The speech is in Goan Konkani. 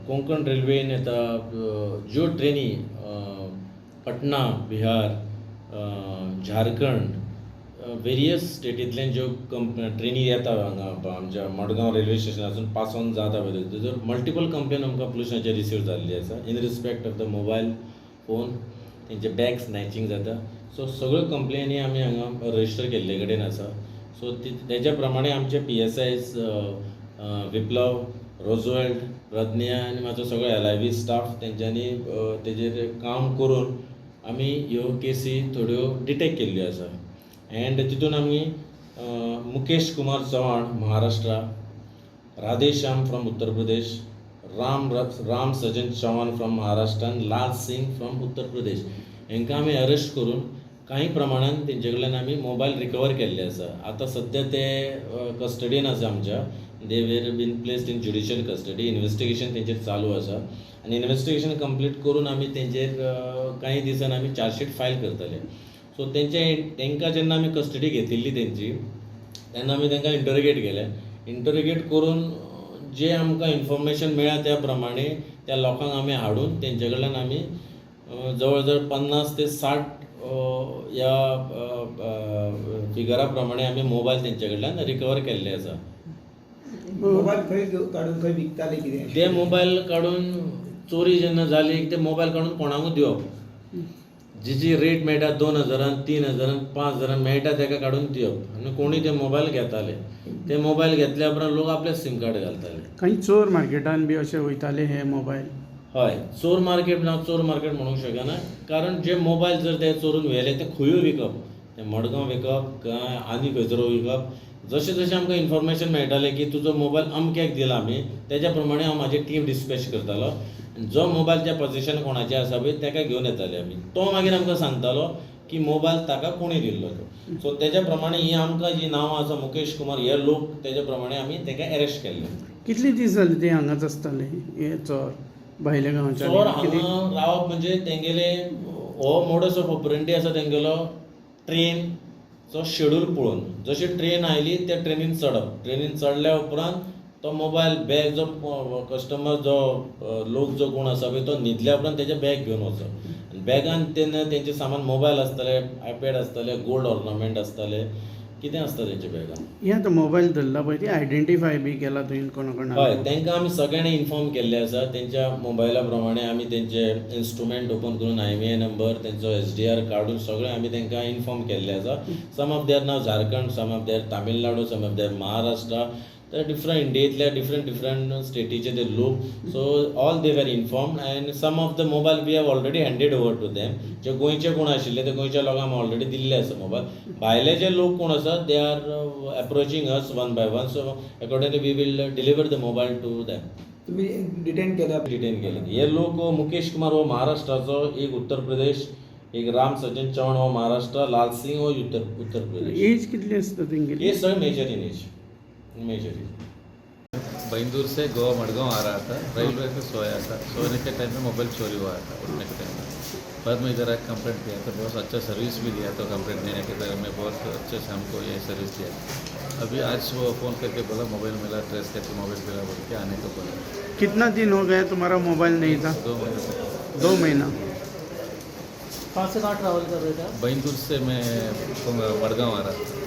कोंकण रेल्वेन येता, ज्यो ट्रेनी पटना, बिहार, झारखंड, वेरियस स्टेटींतल्यान ज्यो ट्रेनी येता हांगा आमच्या मडगांव रेल्वे स्टेशनासून पास ऑन जाता पळय, तेजो मल्टिपल कंप्लेन आमकां पुलिसांचेर रिसीव जाल्ली आसा in respect of the mobile phone, तेंचे बॅग स्नॅचिंग जाता. सो सगळ्यो कंप्लेनी आमी हांगा रजिस्टर केल्ले कडेन आसा. सो तेज्या प्रमाणे आमचे पीएसआयज विप्लव, रोजवेल्ट, प्रज्ञा आनी म्हाजो सगळो एलआयबी स्टाफ तेंच्यांनी तेजेर काम करून आमी ह्यो केसी थोड्यो डिटेक्ट केल्ल्यो आसा. एंड तितून आमी Mukesh Kumar Chavan, Maharashtra, Radheshyam from Uttar Pradesh, Ram Ram Sajjan Chavan from Maharashtra आनी लाल सिंग फ्रॉम उत्तर प्रदेश, हांकां आमी अरेस्ट करून कांय प्रमाणान तेंचे कडल्यान आमी मोबायल रिकवर केल्ले आसा. आतां सद्या ते कस्टडीन आसा आमच्या. They were been placed in judicial custody. Investigation तेंचेर चालू आसा आनी इन्वेस्टिगेशन कंप्लीट करून आमी तेंचेर कांय दिसान आमी चार्जशीट फायल करतले. सो तेंचे तांकां जेन्ना आमी कस्टडी घेतिल्ली तेंची, तेन्ना आमी तांकां इंटरोगेट केलें. इंटरोगेट करून जे आमकां इन्फॉर्मेशन मेळ्ळा, त्या प्रमाणे त्या लोकांक आमी हाडून तेंचे कडल्यान आमी जवळ जवळ 50 ते 60 ह्या फिगरा प्रमाणे आमी मोबायल तेंचे कडल्यान रिकवर केल्ले आसा. मोबायल खंय काडून खंय विकताले, कितें? ते मोबायल काडून, चोरी जेन्ना जाली, ते मोबायल काडून कोणाकूच दिवप, जी रेट मेळटा, 2000न, 3000न, 5000न मेळटा, ताका काडून दिवप आनी कोणूय ते मोबायल घेताले. ते मोबायल घेतल्या उपरांत लोक आपले सीम कार्ड घालताले. काही चोर मार्केटान बी अशे वयताले हे मोबायल? हय, चोर मार्केट ना, चोर मार्केट म्हणूंक शकना, कारण जे मोबायल जर ते चोरून व्हेले, ते खंयूय विकप, ते मडगांव विकप काय आनी खंयसर विकप. जशें जशें आमकां इन्फॉर्मेशन मेळटालें की तुजो मोबायल अमक्याक दिला आमी, तेज्या प्रमाणे हांव म्हाजी टीम डिस्पॅच करतालो आनी जो मोबायल ज्या पझेशन कोणाचे आसा पळय, ताका घेवन येताले आमी. तो मागीर आमकां सांगतालो की मोबायल ताका कोणी दिल्लो तो. सो तेज्या प्रमाणे ही आमकां जी नांवां आसा, मुकेश कुमार, हे लोक, तेज्या प्रमाणे आमी ताका एरेस्ट केल्ले. कितले दीस जाले ते हांगाच आसताले हे चोर भायल्या गांवच्या? चोर हांगा रावप म्हणजे तेंगेले हो मोडस ऑफ ऑपरेंडी आसा तेंगेलो. ट्रेनचो शेड्यूल पळोवन, जशी ट्रेन आयली, त्या ट्रेनीन चडप. ट्रेनीन चडल्या उपरांत तो मोबायल बॅग, जो कस्टमर, जो लोक जो कोण आसा पळय, तो न्हिदल्या उपरांत तेजें बॅग घेवन वचप आनी बॅगान तेन्ना तेंचें सामान, मोबायल आसतले, आयपॅड आसतले, गोल्ड ऑर्नामेंट आसतले, कितें आसता तेंच्या बॅगान. हे आतां मोबायल धरला पळय, ती आयडेंटिफाय बी केला तुवें कोणा कोणा? हय, तांकां आमी सगळ्यांनी इन्फॉर्म केल्ले आसा. तेंच्या मोबायला प्रमाणे आमी तेंचे इन्स्ट्रुमेंट ओपन करून आयएमईआय नंबर, तेंचो एसडीआर काडून सगळें आमी तांकां इन्फॉर्म केल्ले आसा. Some of them now Jharkhand, some of them Tamil Nadu, some of them Maharashtra, तर डिफरंट इंडियेंतल्या डिफरंट डिफरंट स्टेटीचे ते लोक. So all they were informed and some of the mobile we have already handed over to them. जे गोंयचे कोण आशिल्ले, ते गोंयच्या लोकांक ऑलरेडी दिल्ले आसा मोबायल. भायले जे लोक कोण आसा, they are approaching us one by one, so accordingly we will deliver the mobile to them. तुम्ही डिटेन केला? डिटेन केले हे लोक. मुकेश कुमार हो महाराष्ट्राचो, एक उत्तर प्रदेश, एक राम सज्जन चव्हाण हो महाराष्ट्र, लाल सिंग हो उत्तर उत्तर प्रदेश. एज कितली आसता तेंगेली? हे सगळे major in age, major age. Byndoor से गोवा मडगांव आ रहा था, रेलवे पे सोया था. सोने के टाइम में मोबाइल चोरी हुआ था, उठने के टाइम में. बाद में इधर आके कंप्लेंट किया तो बहुत अच्छा सर्विस भी दिया. तो कंप्लेंट देने के टाइम में बहुत अच्छे से हमको ये सर्विस दिया. अभी आज वो फ़ोन करके बोला, मोबाइल मिला, ट्रेस करके मोबाइल मिला बोल के आने को बोला. कितना दिन हो गया तुम्हारा मोबाइल नहीं था? 2 महीने से. 2 महीना. कहाँ से कहाँ ट्रैवल कर रहे थे आप? बैंदूर से मैं मडगांव आ रहा था.